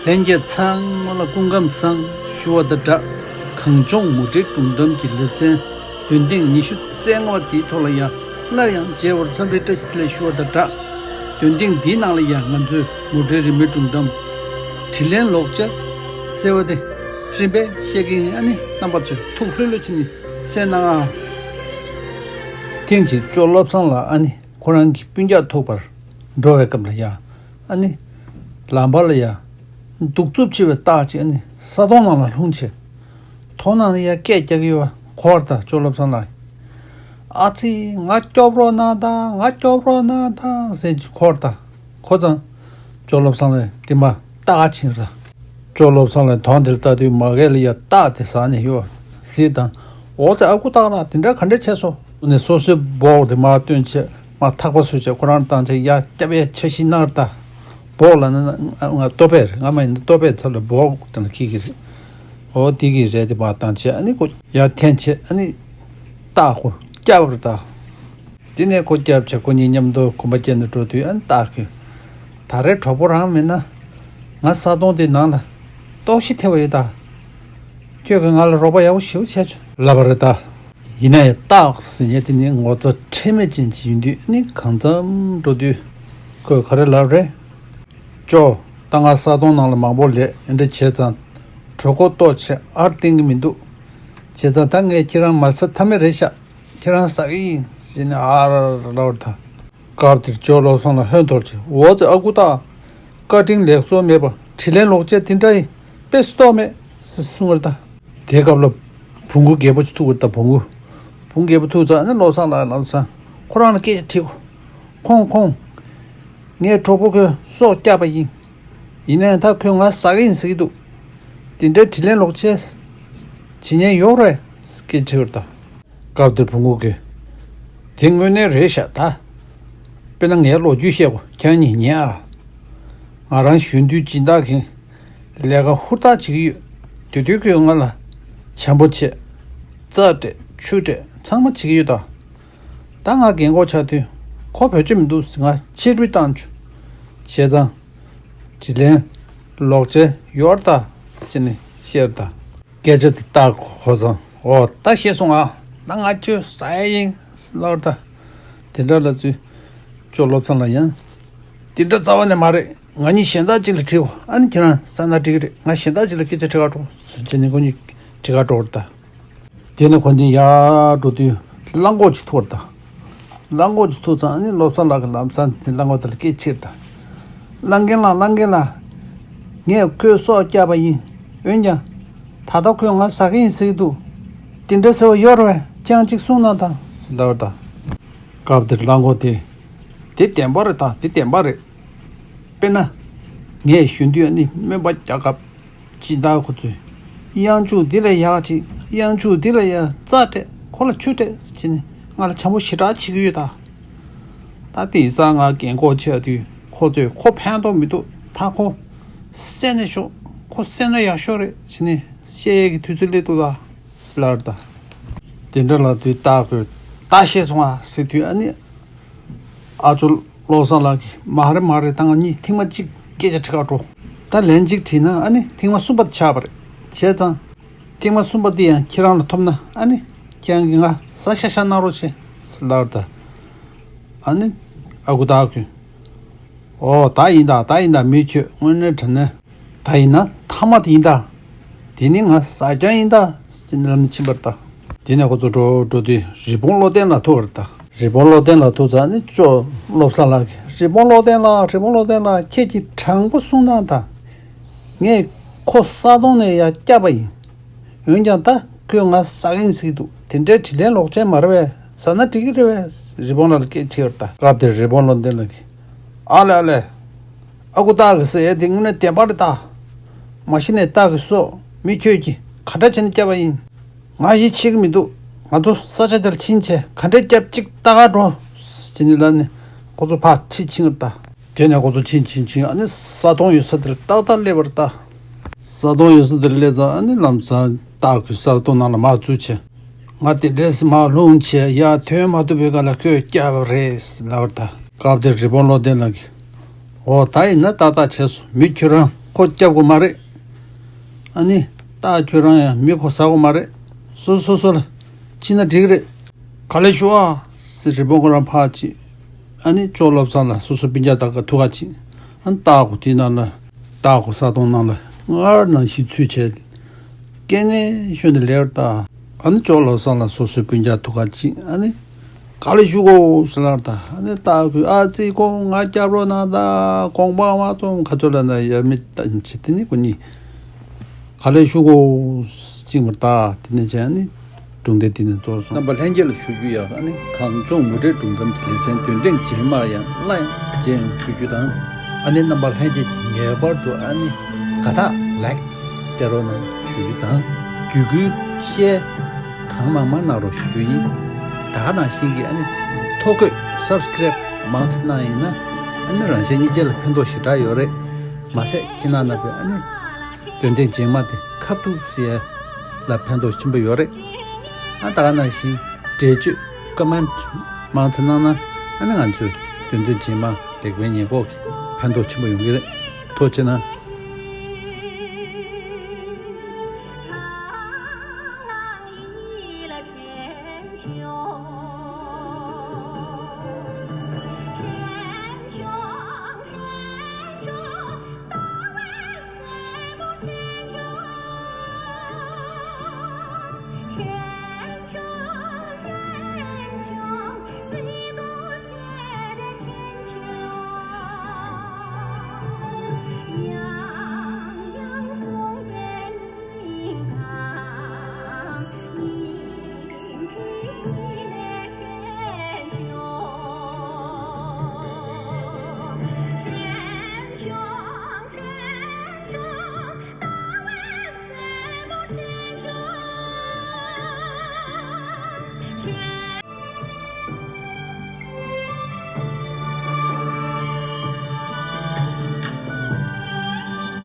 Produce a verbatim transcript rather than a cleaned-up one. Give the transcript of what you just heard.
ལྷན་རྒྱས་ཚང་མ་ལ་སྐུ་ཁམས་བཟང་ཞུ་བ་དང་སྦྲགས། གངས་ལྗོངས་མུ་འབྲེལ་སྒྲུང་གཏམ་གྱི་ལེ་ཚན་འདོན་ཐེངས་ཉི་ཤུ་རྩ་ལྔ་པ་འདིའི་ཐོག་ལ་ཡང་སླར་ཡང་མཇལ་བར་འཚམས་འདྲིའི་བཀྲ་ཤིས་བདེ་ལེགས་ཞུ་བ་དང་སྦྲགས། འདོན་ཐེངས་འདིའི་ནང་ལ་ཡང་ང་ཚོས་མུ་འབྲེལ་རིས་མེད་སྒྲུང་གཏམ་དྲིན་ལན་ལོག་སྤྱོད་ཟེར་བ་དེ་རིམ་པས་བཤད་ཀྱི་ཡིན། ཨ་ནི་རྣམ་པ་ཚོས་ཐུགས་ལྷོད་ལྷོད་བྱས་ནས་གསན་གནང་ཨ། ཐེངས་གཅིག་ཅོ་བློ་བཟང་ལགས་ཨ་ནི་ཁོ་རང་གི་སྤུན་ཀྱག་ཐུག་པར་འགྲོ་བའི་སྐབས་ལ་ཡ། ཨ་ནི་ལམ་བར་ལ་ཡ། གདུག་རྩུབ་ཆེ་བའི་སྟག་ཅིག་ཨ་ནི་ས་དོང་ནང་ལ་ལྷུང་བྱས། དོང་ནང་ནས་ཡ་སྐད་རྒྱག་གི་ཡོད་པ་གོ་བར་ཐག་ཅོ་བློ་བཟང་ལགས། ཨ་ཙི། ང་སྐྱོབ་རོགས་གནང་དང་། ང་སྐྱོབ་རོགས་གནང་དང་ཟེར་གྱི་གོ་བར་ཐག་ཁོ་ཚང་ཅོ་བློ་བཟང་ལགས་དེ་མ་སྟག་ཕྱིན་ར། ཅོ་བློ་བཟང་ལགས་དོང་དེར་ལྟ་དུས་མ་གི་ལ་ཡ་སྟག་དེ་ཟག་ནས་ཡོད་གཟིགས་དང་། འོ་ཙི། ཨ་ཁུ་སྟག་ལགས་དེ་འདྲ་ག་འདྲ་བྱས་སོང་། ནས་སོ་སོའི་སྦོག་དེ་མར་བཏོན་བྱས་མར་ཐག་པ་བཟོས་བྱས་ཁོ་རང་བཏང་བྱས་ཡར་སྐྱབས་ཡས་འཆར་གཞི་གནང་ར་ད། སྦོག་ལ་ནི་ང་ལྟོ་ཕད་རེད། ང་མ་ཡིན་ན་ལྟོ་ཕད་ཚབ་ལ་སྦོག་དེ་ལ་འཁྱེར་གྱི་རེད། འོ་དེ་གི་རས་དེ་མར་བཏང་བྱས་ཨ་ནི་ཁོ་ཡར་འཐེན་བྱས་ཨ་ནི་སྟག་ཁོ་སྐྱབས་ར་ད། དེ་ནས་ཁོ་སྐྱབས་བྱས་ཁོ་གཉིས་མཉམ་དུ་གོམ་པ་བསྐྱལ་ནས་འགྲོ་དུས་ཨ་ནི་སྟག་གིས། ད་རེས་གྲོགས་པོ་རང་མེད་ན། ང་ས་དོང་དེ་ནང་ལ་ལྟོགས་ཤི་ཐེབས་པ་ཡོད་ད། ཁྱོད་ཀྱིས་ང་ལ་རོགས་པ་ཡག་པོ་ཞེ་པོ་བྱས་བྱུང་ལབ་པ་རེད་ད། ཡིན་ན་ཡང་སྟག་ཟེར་མཁན་དེ་ནི་ངོ་ཚ་ཁྲེལ་མེད་ཅན་ཅིག་ཡིན་དུས་ནི་གང་འཚམ་འགྲོ་དུས་ཁོས་ག་རེ་ལབ་རེད། ཅོ། ད་ང་ས་དོང་ནང་ལ་མང་པོ་ལས་འདི་འདྲ་བྱས་ཙང་གྲོད་ཁོག་ལྟོགས་བྱས་ཨར་བསྟན་གྱི་མི་འདུག་བྱས་ཙང་ད་ངས་ཁྱེད་རང་མ་ཟ་ཐབས་མེད་རེད་ཤག་ཁྱེད་རང་ཟ་གི་ཡིན་ཟེར་ནས་ཨ་ར་ར་ལབ་པ་དང་། སྐབས་དེར་ཇོ་བློ་བཟང་ལ་ཧོན་འཐོར་གྱིས། འོ་ཙི། ཨ་ཁུ་སྟག། བཀའ་དྲིན་ལེགས་གསོལ་མེད་པ་དྲིན་ལན་ལོག་བྱེད་དེ་འདྲ་ཡི་དཔེ་སྲིད་དོགས་མེད་ཟེར་གསུངས་པ་རེད་ད། དེའི་སྐབས་ལ་བོང་གུ་རྒད་པོ་ཅིག་ཐུག་པ་རེད་ད། བོང་གུ། བོང་གུ་རྒད་པོ་ཐུག་ཙང་ནི་བློ་བཟང་ལགས་ལམ་སང་ཁོ་རང་ལ་སྐད་ཆ་དྲིས་གོ། ཁོང་ཁོང་། ངའི་གྲོགས་པོ་ཁོས་སྲོག་བསྐྱབས་པ་ཡིན། ཡིན་ནའི་ད་ཁོས་ང་ཟ་གི་ཡིན་ཟེར་གྱི་འདུག་དེ་འདྲའི་དྲིན་ལན་ལོག་བྱེད་བྱེད་མཁན་ཡོད་རེད་ཟེར་སྐད་དྲིས་པ་རེད་ད། སྐབས་དེར་བུ་མོ་གིས། དེ་དངོས་གནས་རེད་ཤག་ད། དཔེར་ན་ངའི་ལོ་རྒྱུས་བཤད་གོ། ཁྱེད་གཉིས་ཉན་ཨ། ང་རང་གཞོན་དུས་སྦྱིན་བདག་གིས་ལས་ཀ་ཧུར་ཐག་བྱེད་ཀྱི་ཡོད། དེ་དུས་ཁོས་ང་ལ་བྱམས་པོ་བྱས། རྩྭ་སྤྲད། ཆུ་སྤྲད། ཚང་མ་བྱེད་ཀྱི་ཡོད་ད། ད་ང་རྒན་གོག་ཆགས་དུས་ཁོ་བོད་ཆས་མི་འདུག་ཟེར་ང་ཕྱིར་འབུད་བཏང་བྱུང་། བྱས་ཙང་། དྲིན་ལན་ལོག་བྱེད་ཡོད་ད་ཟེར་ནས་བཤད་ད། སྐད་ཆ་དེ་སྟག་ཁོ་ཚང་འོ་ད་ཤེས་སོང་ཨ། ད་ང་ཁྱོད་ཟ་ཡ་ཡིན་ལབ་ད། དེ་འདྲ་ལབ་དུས་ཇོ་བློ་བཟང་ལགས་ཡང་། དེ་འདྲ་རྩ་བ་ནས་མ་རེད། ང་གཉིས་གཞན་དག་ཅིག་ལ་དྲིས་གོ། ཨ་ནི་ཁྱེད་རང་ཟ་ན་འགྲིག་གི་རེད། ང་གཞན་དག་ཅིག་ལ་སྐད་ཆ་དྲི་ག་འགྲོ་ཟེར་བྱས་ནས་ཁོ་གཉིས་དྲི་ག་འགྲོ་བ་རེད་ད། དེ་ནས་ཁོ་གཉིས་ཡར་འགྲོ་དུས་གླང་གོག་ཅིག་ཐུག་པ་རེད་ད། གླང་གོག་ཅིག་ཐུག་ཙང་ཨ་ནི་བློ་བཟང་ལགས་ཀྱིས་ལམ་སང་དེ་གླང་གོག་དེ་ལ་སྐད་ཆ་དྲིས་པ་རེད་ད། གླང་རྒན་ལགས། གླང་རྒན་ལགས། ངས་ཁོའི་སྲོག་བསྐྱབས་པ་ཡིན། འོན་ཀྱང་། ད་ལྟ་ཁོས་ང་ཟ་གི་ཡིན་ཟེར་གྱི་འདུག་དེ་འདྲ་ཟེར་བ་ཡོད་རེད་པས། ཁྱེད་རང་ཅིག་གསུངས་གནང་དང་ཟེར་ལབ་པ་རེད་ད། སྐབས་དེར་གླང་གོག་དེས། དེ་བདེན་པ་རེད་ད། དེ་བདེན་པ་རེད། དཔེར་ན། ངས་གཞོན་དུས་ཨ་ནི་སྨན་པ་རྒྱག་སྐབས། སྦྱིན་བདག་ཁོ་ཚོས། གཡང་ཆུང་འདི་ལ་ཡག་ཅིག་གཡང་ཆུང་འདི་ལ་ཡ་རྩྭ་སྤྲད། ཁོ་ལ་ཆུ་སྤྲད་ཟེར་བྱས་ནས་ང་ལ་བྱམས་པོ་ཞེ་དྲག་བྱེད་ཀྱི་ཡོད་ད། ད་དེང་སང་ང་རྒན་གོག་ཆགས་དུས་ཁོ་ཚོས་ཁོ་ཕན་ཐོགས་མི་འདུག་ད་ཁོ་བསད་ནས་ཤོག་ཁོ་བསད་ན་ཡག་ཤོས་རེད་ཟེར་ནས་བཤད་ཡས་ཀྱི་དུས་ཚོད་སླེབས་འདུག་ད་ཟེར་ལབ་རེད་ད། དེ་འདྲ་ལབ་དུས་སྟག་ཁོས་ད་ཤེས་སོང་ཨ་ཟེར་དུས་ཨ་ནི། ཨ་ཅོ་བློ་བཟང་ལགས་ཀྱིས་མ་རེད་མ་རེད། ད་ང་གཉིས་ཐེངས་མ་གཅིག་སྐད་ཆ་དྲི་ག་འགྲོ། ད་ལན་གཅིག་དྲིས་ན་ཨ་ནི་ཐེངས་མ་གསུམ་པ་དེ་ཆགས་པ་རེད། བྱས་ཙང་། ཐེངས་མ་གསུམ་པ་དེ་ཡང་ཁྱེད་རང་ལ་ཐོབ་ན་ཨ་ནི་ཁྱེད་རང་གིས་ང་ཟ་ཤག་ཤག་གནང་རོགས་བྱེད་ཟེར་ལབ་རེད་ད། ཨ་ནི་ཨ་ཁུ་སྟག་ཁོས། འོ་ད་ཡིན་ད། ད་ཡིན་ད། མི་ཁྱོད་དངོས་གནས་དྲང་གནས། ད་ཡིན་ན་ཐ་མ་དེ་ཡིན་ད། དེ་ནི་ང་ཟ་རྐྱང་ཡིན་ད་ཟེར་ནས་ལབ་ནས་ཕྱིན་པ་རེད་ད། དེ་ནས་ཁོ་ཚོ་འགྲོ་འགྲོ་དུས་རི་བོང་བློ་ལྡན་ལགས་ཐུག་པ་རེད་ད། རི་བོང་བློ་ལྡན་ལགས་ཐུག་ཙང་ནི་ཅོ་བློ་བཟང་ལགས་ཀྱིས། རི་བོང་བློ་ལྡན་ལགས། རི་བོང་བློ་ལྡན་ལགས། ཁྱེད་ཀྱིས་དྲང་པོ་གསུངས་གནང་དང་། ངས་ཁོ་ས་དོང་ནས་ཡར་བསྐྱབས་པ་ཡིན། འོན་ཀྱང་ད་ཁོས་ང་ཟ་གི་ཡིན་ཟེར་གྱི་འདུག་དེ་འདྲའི་དྲིན་ལན་ལོག་ཅན་མ་རེད་པས། ཟ་ན་འགྲིག་གི་རེད་པས། རི་བོང་ལགས་ལ་སྐད་ཆ་དྲིས་པ་རེད་ད། སྐབས་དེར་རི་བོང་བློ་ལྡན་ལགས་ཀྱིས། ཨ་ལེ་ཨ་ལེ། ཨ་ཁུ་སྟག་གིས་ཟེར་ཡས་དེ་དངོས་གནས་བདེན་པ་རེད་ད། མ་གཞི་ནས་སྟག་གི་སྲོག་མི་ཁྱོད་ཀྱིས་ག་འདྲ་བྱས་ནས་བསྐྱབས་པ་ཡིན། ང་ཡིད་ཆེས་ཀྱི་མི་འདུག་ང་ཚོ་ས་ཆ་དེར་ཕྱིན་བྱས་ག་འདྲས་བསྐྱབས་ཅིག་ལྟ་ག་འགྲོ་ཟེར་ནས་ལབ་ནས་ཁོ་ཚོ་ཕར་ཁྲིད་ཕྱིན་པ་རེད་ད། དེ་ནས་ཁོ་ཚོ་ཕྱིན་ཕྱིན་ཕྱིན་ཨ་ནི་ས་དོང་ཡོད་ས་དེར་ཏག་ཏག་སླེབས་པ་རེད་ད། ས་དོང་ཡོད་ས་དེར་སླེབས་ཙང་ཨ་ནི་ལམ་སང་སྟག་གིས་ས་དོང་ནང་ལ་མར་འཛུལ་བྱས། ང་དེ་འདྲས་མར་ལྷུང་བྱས་ཡར་ཐོན་མ་ཐུབ་པའི་སྒང་ལ་ཁོས་བསྐྱབས་པ་རེད་ཟེར་ལབ་པ་རེད་ད། སྐབས་དེར་རི་བོང་བློ་ལྡན་ལགས་ཀྱིས། འོ་ད་ཡིན་ན་ཏག་ཏག་བྱས་སོང་། མི་ཁྱོད་རང་ ཁོ་སྐྱབས་དགོས་མ་རེད། ཨ་ནི་ད་ཁྱོད་རང་ཡང་མི་ཁོ་ཟ་དགོས་མ་རེད། སོ་སོ་སོ་ལ་ཕྱིན་ན་འགྲིག་རེད། ག་ལེར་བཞུགས་ཨ་ཟེར་རི་བོང་ཁོ་རང་ཕར་ཕྱིན། ཨ་ནི་ཅོག་བློ་བཟང་ལ་སོ་སོའི་སྤུན་ཀྱག་དག་ག་ཐུག་ག་ཕྱིན། ཨ་ནི་ལྟ་གོ་དེ་ནང་ལ་ལྟ་གོ་ས་དོང་ནང་ལ་སྔར་ནང་བཞིན་ཚུལ་བྱས། སྐད་ངན་ཤོད་ནས་ལེར་ལྟ། ཨ་ནི་ཅོག་བློ་བཟང་ལ་སོ་སོའི་སྤུན་ཀྱག་ཐུག་ག་ཕྱིན། ཨ་ནི་ག་ལེར་བཞུགས་གོ་ཟེར་ལ་ལྟ། ཨ་ནི་ལྟ་གོ་ཨ་ཙི་ཁོང་ང་སྐྱབས་རོགས་གནང་ད་གོང་པ་མ་གཏོང་ཁ་ཚོད་ལ་ན་ཡ་མི་ལྟ་ཅི་དེ་ནི་ཁོ་གཉིས། ག་ལེར་བཞུགས་གོ་ཅིག་མར་ལྟ། དེ་ནས་བྱས་ནི་སྒྲུང་དེ་དེ་ནས་རྫོགས་སོང་། རྣམ་པ་ལྷན་རྒྱས་ལ་ཞུ་རྒྱུ་ཡག་ཨ་ནི་གངས་ལྗོངས་མུ་འབྲེལ་སྒྲུང་གཏམ་གྱི་ལེ་ཚན་འདོན་ཐེངས་རྗེས་མར་ཡང་སླར་ཡང་མཇལ་ཡོང་ཞུ་རྒྱུ་དང་། ཨ་ནི་རྣམ་པ་ལྷན་རྒྱས་ཀྱིས་ངེས་པར་དུ་ཨ་ནི་དགའ་རྟགས་ལེགས་སྤྲད་རོགས་གནང་ཞུ་རྒྱུ་དང་། བརྒྱུད་སྐུལ་ཤེར་གང་མང་མང་གནང་རོགས་ཞུ་རྒྱུ་ཡིན། ད་ག་ནང་བཞིན་གྱི་ཨ་ནི་ཐོ་འགོད་སབ་སི་ཀ་རེབ་མང་ཙམ་གནང་ཡིན་ན་ཨ་ནི་རང་གཞན་གཉིས་ཆ་ལ་ཕན་ཐོགས་ཞེ་དྲག་ཡོད་རེད། མ་ཟད་ཁྱེད་རྣམ་པས་ཨ་ནི་འདོན་ཐེངས་རྗེས་མ་དེ་ཁ་ཐུག་ཟེར་ཡ་ལ་ཕན་ཐོགས་ཆེན་པོ་ཡོད་རེད། ཨ་ད་ག་ནང་བཞིན་འགྲེལ་བརྗོད་ཀོ་མེན་ཊི་མང་ཙམ་གནང་ན་ཨ་ནི་ང་ཚོས་འདོན་ཐེངས་རྗེས་མ་ལེགས་སྤེལ་ཉེས་འགོག་གི་ཕན་ཐོགས་ཆེན་པོ་ཡོང་གི་རེད། ཐུགས་རྗེ་གནང་།